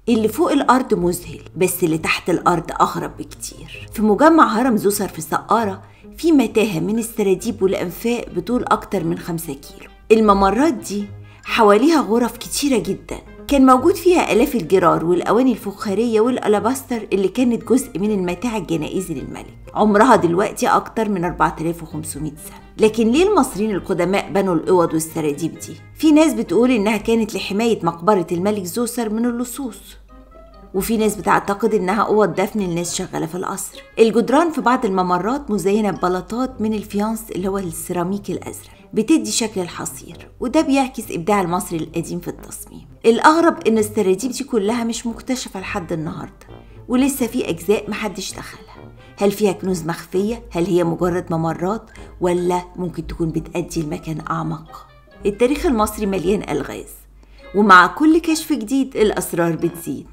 اللي فوق الأرض مذهل، بس اللي تحت الأرض أغرب بكتير. في مجمع هرم زوسر في سقارة في متاهة من السراديب والأنفاق بطول أكتر من 5 كيلو. الممرات دي حواليها غرف كتيرة جدا كان موجود فيها آلاف الجرار والأواني الفخارية والألاباستر اللي كانت جزء من المتاع الجنائزي للملك. عمرها دلوقتي أكتر من 4500 سنة. لكن ليه المصريين القدماء بنوا الأوض والسراديب دي؟ في ناس بتقول إنها كانت لحماية مقبرة الملك زوسر من اللصوص، وفي ناس بتعتقد إنها أوض دفن لناس شغالة في القصر. الجدران في بعض الممرات مزينة ببلاطات من الفيانس اللي هو السيراميك الأزرق، بتدي شكل الحصير، وده بيعكس إبداع المصري القديم في التصميم. الأغرب إن السراديب دي كلها مش مكتشفة لحد النهاردة، ولسه في أجزاء محدش دخلها. هل فيها كنوز مخفية؟ هل هي مجرد ممرات؟ ولا ممكن تكون بتأدي لمكان أعمق؟ التاريخ المصري مليان ألغاز، ومع كل كشف جديد الأسرار بتزيد.